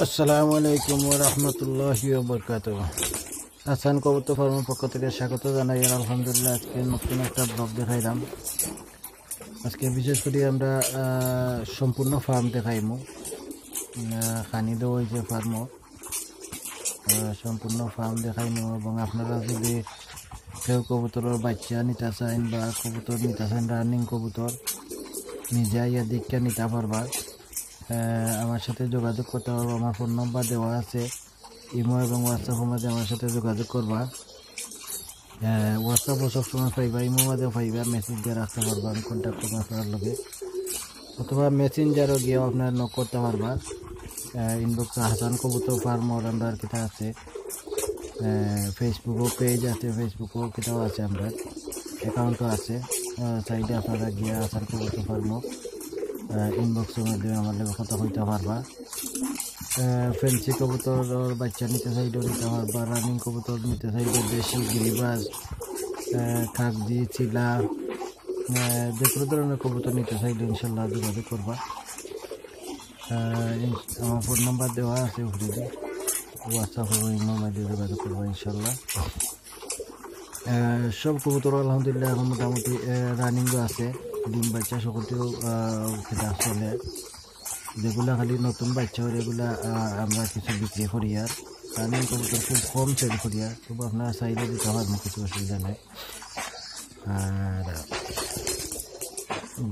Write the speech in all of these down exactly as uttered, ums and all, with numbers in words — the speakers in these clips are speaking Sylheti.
আসসালামু আলাইকুম ওয়া রাহমাতুল্লাহি ওয়া বারাকাতুহু। হাসান কবুতর ফার্মের পক্ষ থেকে স্বাগত জানাই। আর আলহামদুলিল্লাহ, আজকে নতুন একটা ব্লগ দেখাইলাম। আজকে বিশেষ করে আমরা আহ, সম্পূর্ণ ফার্ম দেখাইমু। আহ, খানি দেওয়া হয়েছে ফার্মও, আহ, সম্পূর্ণ ফার্ম দেখাইমু। এবং আপনারা যদি কেউ কবুতরের বাচ্চা নিতে চান বা কবুতর নিতে চান, রানিং কবুতর, নিজে আইয়া দেখিয়া নিতে পারবা। আহ, আমার সাথে যোগাযোগ করতে পারবা, আমার ফোন নাম্বার দেওয়া আছে। ইমো এবং হোয়াটসঅ্যাপের মাঝে আমার সাথে যোগাযোগ করবা। আহ, হোয়াটসঅ্যাপও সবসময় পাইবা, ইমোর মাঝেও পাইবা, মেসেজ দিয়ে রাখতে পারবা, আমি কন্ট্যাক্ট করবো আপনার লগে। অথবা মেসেঞ্জারও গিয়েও আপনারা নক করতে পারবা। ইনবক্সে হাসান কবুতর ফার্ম ওর আন্ডার কিতা আছে, ফেসবুকও পেজ আছে, ফেসবুকও কিতাও আছে, আমরা অ্যাকাউন্টও আছে। সাইডে আপনারা গিয়া হাসান কবুতর ফার্মও ইনবক্সের মাধ্যমে আমার লগে কথা কইতে পারবা। ফেন্সি কবুতর ওর বাচ্চা নিতে চাইলেও নিতে পারবা, রানিং কবুতর নিতে চাইলে দেশি গিরিবাজ, কাগজি, চিলা, আহ, যে কোনো ধরনের কবুতর নিতে চাইলে ইনশাল্লাহ যোগাযোগ করবা। আহ, ইন-, আমার ফোন নাম্বার দেওয়া আছে উপরে, হোয়াটসঅ্যাপ এবং ইমোর মাধ্যমে যোগাযোগ করবা ইনশাল্লাহ। আহ, সব কবুতর আলহামদুলিল্লাহ এখন মোটামুটি রানিংও আছে, ডিম বাচ্চা সকলটিও আহ, খেলা চলে। যেগুলা খালি নতুন বাচ্চা হয়, এগুলা আহ, আমরা কিছু বিক্রি করি। আর রানিং কবুতর খুব কম সেল করি, আর খুব আপনারা চাইলে দিতে পারবো, কিছু অসুবিধা নাই। আর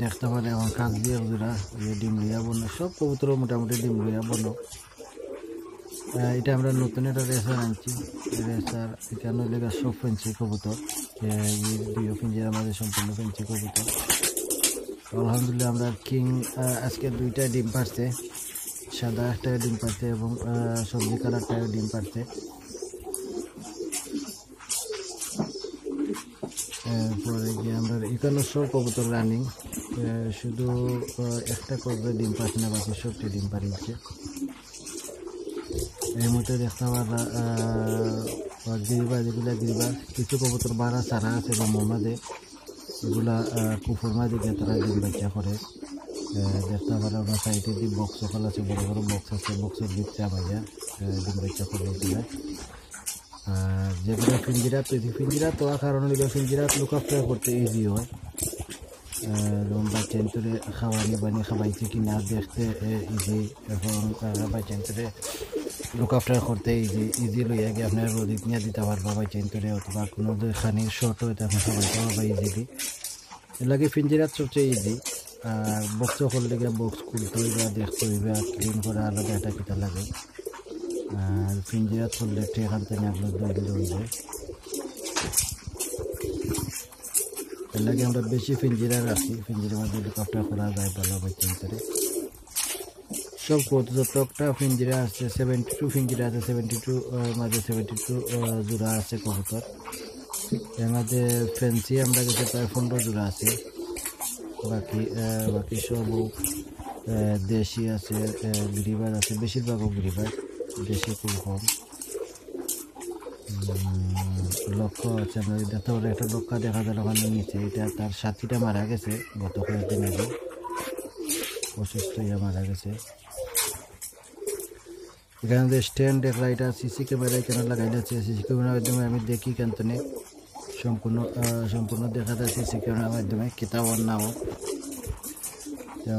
দেখতে পারে এখন কাগজি এক জোড়া, এই ডিম লইয়া বনো, সব কবুতর মোটামুটি ডিম লইয়া বনো। আহ, এটা আমরা নতুন একটা রেসার আনছি, রেসার এখানে লেখা সব ফেন্সি কবুতর। আহ, এই দুইও পিঞ্জিরার মাঝে সম্পূর্ণ ফেন্সি কবুতর। তো আলহামদুলিল্লাহ, আমরা কিং আহ, আজকে দুইটা ডিম পারছে, সাদা একটা ডিম পারছে এবং আহ, সবজি কালারটাও ডিম পারছে। এরপরে গিয়ে আমরা এখানে সব কবুতর রানিং, শুধু আহ, একটা কবুতর ডিম পাচ্ছে না, বাকি সবটি ডিম পারিয়েছে। এই মুহূর্তে দেখতে পারবা আহ, গিরিবাজ, এগুলা গিরিবাজ, কিছু কবুতর বাড়া ছাড়া আছে রুমের মাঝে, এগুলা আহ, কুফর মাঝে গিয়ে তারা ডিম বাচ্চা করে। আহ, দেখতে পারো আমরা সাইডে যে বক্স সকল আছে, বড় বড় বক্স আছে, বক্সের ভিতরে আবাইয়া আহ, ডিম বাচ্চা করে এগুলা। আর যেগুলো পিঞ্জিরা তৈরি, পিঞ্জিরা তো আর কারণ হইলো পিঞ্জিরা লুক আফটার করতে ইজি হয়। আহ, যেমন বাচ্চা ইন্তরে খাওয়ানি বানি খাওয়াইছে কি না দেখতে ইজি, এবং আহ, বাচ্চা ইন্তরে লুক আফটার করতে ইজি, ইজি লইয়া গিয়ে আপনার রোদিত নিয়ে দিতে পারবা বাচ্চা ইন্তরে, অথবা কোনো যদি খানির শর্ট হয়, তখন খাওয়াইতে পারবা ইজিলি। এর লাগে পিঞ্জিরাত সবচেয়ে ইজি। আর বক্স করলে গিয়ে বক্স খুলতে হইবে, দেখতে হইবে, আর ক্লিন করা আলাদা একটা কিতা লাগে। আর পিঞ্জিরাত করলে ঠিক আনতে না আপনার দৌড় দৌড়বে। এর লাগে আমরা বেশি পিঞ্জিরা রাখি, পিঞ্জিরার মধ্যে হেলিকপ্টার করা যায় ভালো বাচ্চা ভিতরে। সব কত যতটা পিঞ্জিরা আছে, সেভেন্টি টু পিঞ্জিরা আছে, সেভেন্টি টু মাঝে সেভেন্টি টু জোড়া আছে কবুতর। এর মাঝে ফেন্সি আমরা গেছে প্রায় পনেরো জোড়া আছে। বাকি আহ, বাকি সব আহ, দেশি আছে, আহ, গিরিবাজ আছে, বেশিরভাগও গিরিবাজ, দেশি খুব কম। উম, লক্ষ্য আছে, আমরা দেখতে পারো একটা লক্ষ্য দেখা গেল ওখানে নিচে, এটা তার সাথীটা মারা গেছে গত কয়েকদিন আগে, অসুস্থ হয়ে মারা গেছে। এখানে যে স্ট্যান্ড দেখলা, এটা সিসি ক্যামেরা এখানে লাগাইলে আছে, সিসি ক্যামেরার মাধ্যমে আমি দেখি কেনতনে সম্পূর্ণ আহ, সম্পূর্ণ দেখা যায় সিসি ক্যামেরার মাধ্যমে কিতা ওর না ওর। তো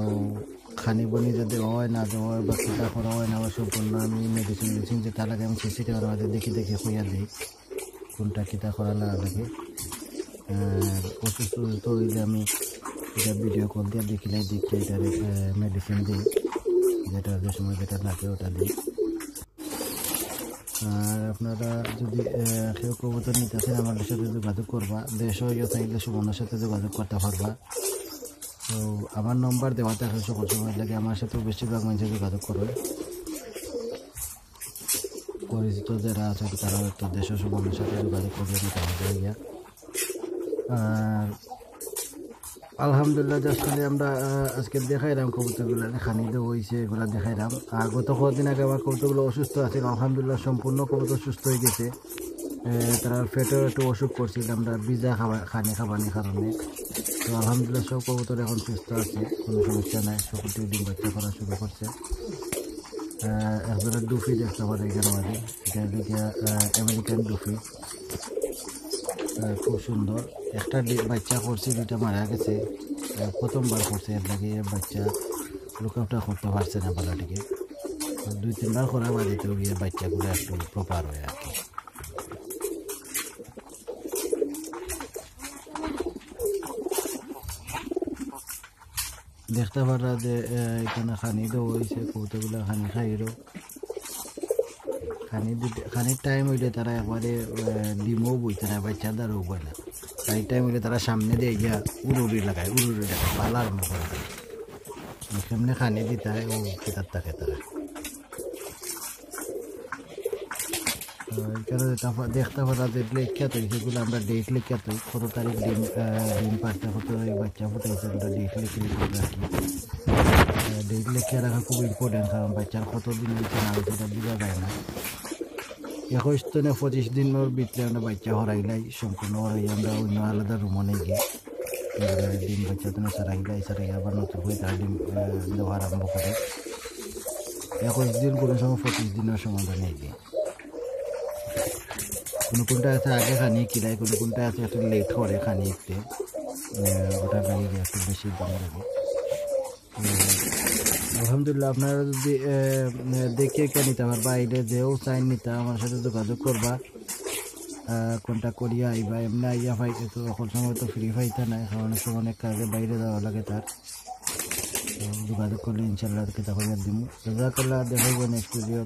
খানি বনি যদি হয় না দেওয়া হয় বা কিতা করা হয় না, বা সম্পূর্ণ আমি মেডিসিন মেডিসিন যেটা লাগে আমি সিসি ক্যামেরার মাধ্যমে দেখি দেখি হইয়া দিই কোনটা কিতা করা লাগা লাগে। আর অসুস্থ অসুস্থ হইলে আমি এটা ভিডিও কল দিয়ে দেখিলে দেখতে এটার মেডিসিন দিই, যেটা যে সময় যেটা লাগে ওটা দিই। আর আপনারা যদি আহ, কেউ কবুতর নিতে চান, আমাদের সাথে যোগাযোগ করবা। দেশও ইয়ে চাইলে সুমনের সাথে যোগাযোগ করতে পারবা। তো আমার নম্বর দেওয়া থাকে সকল সময়, লাগে আমার সাথে বেশিরভাগ মানুষের যোগাযোগ করবে। পরিচিত যারা আছেন তারা হয়তো দেশও সুমনের সাথে যোগাযোগ করবে, নিতে পারবে ইয়া। আর আলহামদুলিল্লাহ, জাস্ট খালি আমরা আহ, আজকে দেখাইলাম কবুতরগুলো, খানি দেওয়া হয়েছে, এগুলা দেখাইলাম। আর গত কয়েকদিন আগে আমার কবুতরগুলো অসুস্থ আছিল, আলহামদুলিল্লাহ সম্পূর্ণ কবুতর সুস্থ হয়ে গেছে। আহ, তারা পেটে একটু অসুখ করছিল, আমরা ভিজা খাবা খানি খাবানির কারণে। তো আলহামদুলিল্লাহ সব কবুতর এখন সুস্থ আছে, কোনো সমস্যা নাই, সকলটি ডিম বাচ্চা করা শুরু করছে। আহ, এক জোড়া ডুফি দেখতে পারো এখানে মাঝে, এটা হলো গিয়া, আহ, আমেরিকান ডুফি। আহ, খুব সুন্দর। একটা ডি-, বাচ্চা করছে, দুইটা মারা গেছে। আহ, প্রথমবার করছে, এর লাগে বাচ্চা লুক আফটার করতে পারছে না ভালা টিকে। তো দুই তিনবার করার বাদে তো গিয়া বাচ্চাগুলা একটু প্রপার হয় আর কি। দেখতে পাররা যে, আহ, এখানে খানি দেওয়া হয়েছে, কতগুলা খানি খাইরো। খানি দিতে, খানির টাইম হইলে তারা একবারে, আহ, ডিমও বইতে না, বাচ্চা দারও বয় না। খানির টাইম হইলে তারা সামনে দিয়ে গিয়া উড়ুড়ি লাগায়, উড়ুড়ি লাগায়, পালা আরম্ভ করে দেয়। কেমনে খানি দিতে হয়, ও কিতার থাকে তারা। তো এখানে যেটা পা-, দেখতে পারা যে লেখিয়া তো, যেগুলো আমরা ডেট লেখিয়া তো, কত তারিখ ডিম, আহ, ডিম পারছে, কত তারিখ বাচ্চা ফুটাইছে, আমরা ডেট লেখে লেখে রাখি। আহ, ডেট লেখিয়া রাখা খুব ইম্পর্টেন্ট, কারণ বাচ্চার কত দিন হয়েছে না হয়েছে, এটা বোঝা যায় না। একুশ দিনে পঁচিশ দিনের ভিতরে আমরা বাচ্চা হরাইলাই, সম্পূর্ণ হরাই আমরা অন্য আলাদা রুমও নেই গিয়ে। এবারে ডিম বাচ্চা তো সারাইলাই, সারাই আবার নতুন করে তারা ডিম, আহ, দেওয়া আরম্ভ করে। একুশ দিন কোনো সময় পঁচিশ দিনের সময় আমরা নেই গিয়ে। কোনো কোনটা আছে আগে খানি খিলাই, কোনো কোনটা আছে একটু লেট করে খানি একটু, আহ, ওটা লাগে গিয়ে একটু বেশি দিন লাগে। তো আলহামদুলিল্লাহ, আপনারা যদি, আহ, দেখে কে নিতে পারবা, আইলে যেও চাইন নিতে, আমার সাথে যোগাযোগ করবা, আহ, কন্ট্যাক্ট করিয়া আইবা। এমনি আইয়া পাই, তো সকল সময় তো ফ্রি পাইতা নাই, কারণ অনেক সময় অনেক কাজে বাইরে যাওয়া লাগে তার। তো যোগাযোগ করলে ইনশাল্লাহ কিতা করিয়া দিমু। জাজাকাল্লাহ, দেখা হইব নেক্সট ভিডিও।